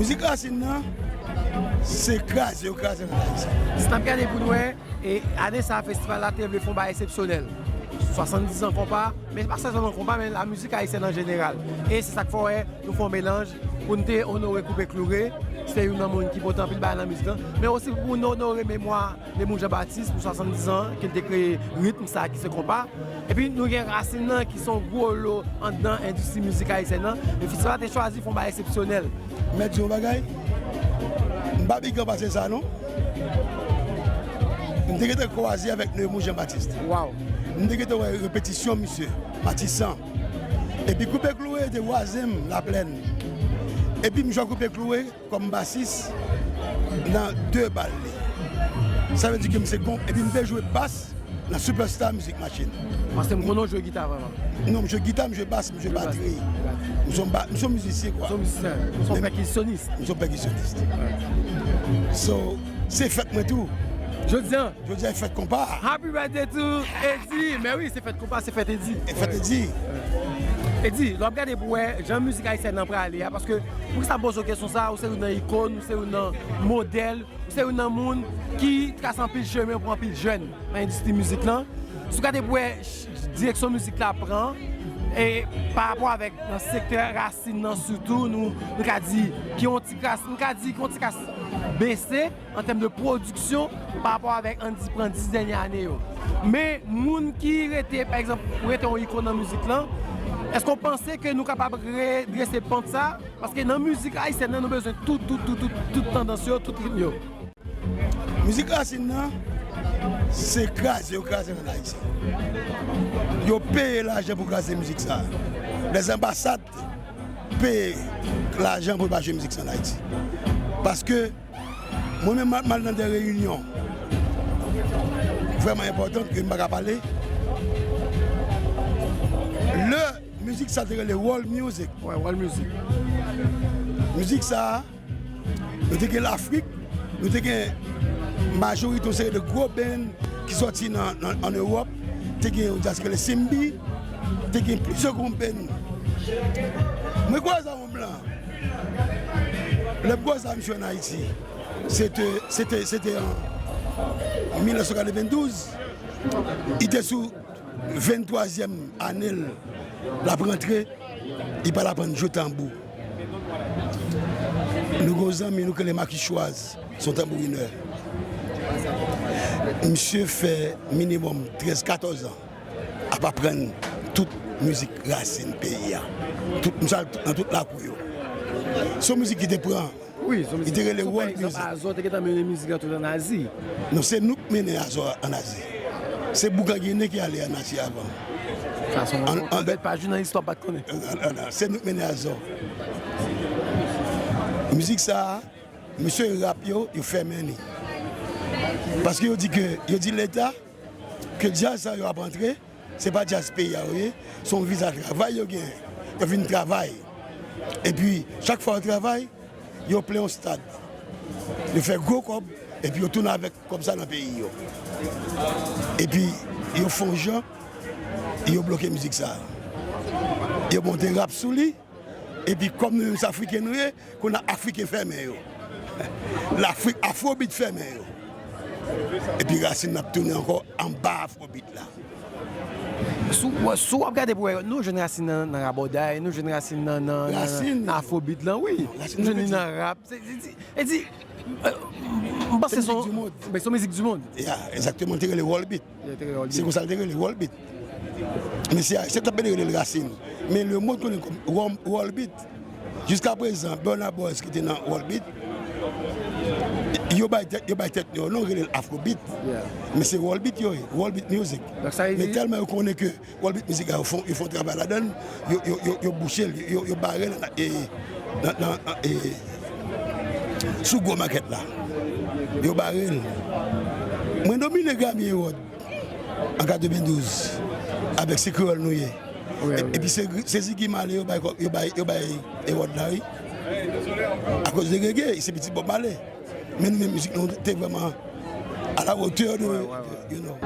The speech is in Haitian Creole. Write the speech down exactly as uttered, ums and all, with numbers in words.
Mizik rasin nan, se kraze yo kraze nan Ayiti. Si n ap gade pou n wè, e ane sa a, festival la te vle fè yon bagay eksepsyonèl. Swasanndizan konpa, men pa sèlman konpa, men lamizik ayisyèn an jeneral. E se sa k fè w wè nou fè yon melanj pou n te onore Koupe Kloure, se youn nan moun ki pote anpil bagay nan mizik lan, men osi pou n onore memwa Lemou Jean Baptiste pou swasanndizan ke l te kreye ritm sa a ki se konpa. Epi nou gen rasin nan ki se yon gwo lo anndan endistri mizik ayisyèn nan. E festival la te chwazi fè yon bagay eksepsyonèl. M ap di yon bagay, m pa pi gran pase sa non. M te gentan kwaze avèk Lemou Jean Baptiste. Waw. M te gentan wè repetisyon misye, Matisan. Epi Koupe Kloure te vwazen m, Laplèn. Epi m jwe Koupe Kloure kòm basis nan de bal li. Sa vle di ke m se kon, epi m te jwe bas nan Superstar Music Machine. Paske m konnen w jwe gita vrèman. Non, m jwe gita, m jwe bas, m jwe batri. M se yon ba-, m se yon mizisyen, kwa. M se yon mizisyen, m se yon pèkisyonis. M se yon pèkisyonis. So, se fèt mwen tou. Jodi a. Jodi a, e fèt konpa. Happy birthday to Eddy. Men wi, se fèt konpa, se fèt Eddy. E fèt Eddy. Eddy, lè w ap gade pou wè jan mizik ayisyèn nan prale a, paske pou ki sa m poze w kesyon sa, ou se youn nan ikòn, ou se youn nan modèl, ou se youn nan moun ki trase anpil chemen pou anpil jèn nan endistri mizik lan. Si w gade pou wè ch-, direksyon mizik la pran, e pa rapò avèk nan sektè rasin nan sitou, nou, nou ka di ki yon ti kras, nou ka di ki yon ti kras bese an tèm de pwodiksyon pa rapò avèk, ann di, pran dis dènye ane yo. Men moun ki rete, pa egzanp, rete yon ikòn nan mizik lan, èske w panse ke nou kapab redrese pant sa? Paske nan mizik ayisyèn nan, nou bezwen tout, tout, tout, tout, tout tandans yo, tout ritm yo. Mizik rasin nan, se kraze yo kraze l ann Ayiti. Yo peye lajan pou kraze mizik sa. Lèzanbasad peye lajan pou yo pa jwe mizik sa ann Ayiti. Paske mwen menm m al, m al nan de reyinyon vrèman enpòtan ke m pa ka pale. Lè mizik sa te rele world music. Wè, world music. Mizik sa, nou te gen Lafrik, nou te gen majorite yon seri de gwo band ki sòti nan, nan, ann Ewòp, te gen yon djaz ki rele Simbi, te gen plizyè gwo band. Mwen kwaze yon blan. Lè m kwaze misye ann Ayiti, se te, se te, se te an mil nèf san katrevendouz. Li te sou venntwazyèm ane l l ap rantre, li pral aprann jwe tanbou. Nou gen yon zanmi nou ki rele Marcus Schwarz, se yon tanbourinè. Misye fè minimòm trèz, katòz an ap aprann tout mizik rasin peyi a. Tout, misye al nan tout lakou yo. Se yon mizik ki te pran Wi, se yon mizik. Li te rele world music. Azò te gentan mennen mizik lan tout ann Azi. Non, se nou k mennen Azò ann Azi. Se Boukan Ginen ki ale ann Azi avan. Sa se yon, yon bèl paj wi nan istwa m pa t konnen. Non, non, non, se nou k mennen Azò. Mizik sa a, mesye rap yo, yo fèmen li. Paske yo di ke, yo di Leta ke djaz sa yo ap antre, se pa djaz peyi a yo ye, se yon viza travay yo genyen. Yo vin travay. Epi, chak fwa yo travay, yo plen yon stad. Yo fè gwo kòb, epi yo tounen avèk kòb sa nan peyi yo. Epi, yo fè yon jan, yo bloke mizik sa. Yo monte rap sou li, epi kòm nou menm se Afriken nou ye, kounye a Afriken fèmen yo. Lafrik, Afrobeat fèmen yo. Epi rasin n ap tounen ankò anba Afrobeat la. Si w, si w ap gade pou wè, nou jwenn rasin nan, nan rabòday, nou jwenn rasin nan, nan, nan, nan afrobeat lan, wi. Nou jwenn li nan rap. Se, se, se, e di, euh, m panse se yon, men se yon mizik du monde. Ya, egzakteman, te rele world beat. Se konsa l te rele, world beat. Men se Ayisyen t ap rele l rasin. Men lemonn konnen l kòm world, world beat. Jiskaprezan, Burna Boy ki te nan world beat, yo bay tèt, yo bay tèt yo non, rele l afrobeat. Men se world beat yo ye, world beat music. Men tèlman yo konnen ke world beat music la, yo fè, yo fè yon travay ladan l, yo, yo, yo, yo bouche l, yo, yo bare l nan, e, nan, nan, e, sou gwo makèt la. Yo bare l. Mwen domine Grammy Award an katrevendouz avèk Se Kreyòl Nou Ye. Epi se, se Ziggy Marley yo bay, yo bay, yo bay award la, wi. Akoz de reggae, se pitit Bob Marley. Men nou menm mizik nou te vrèman à la hauteur de, you know.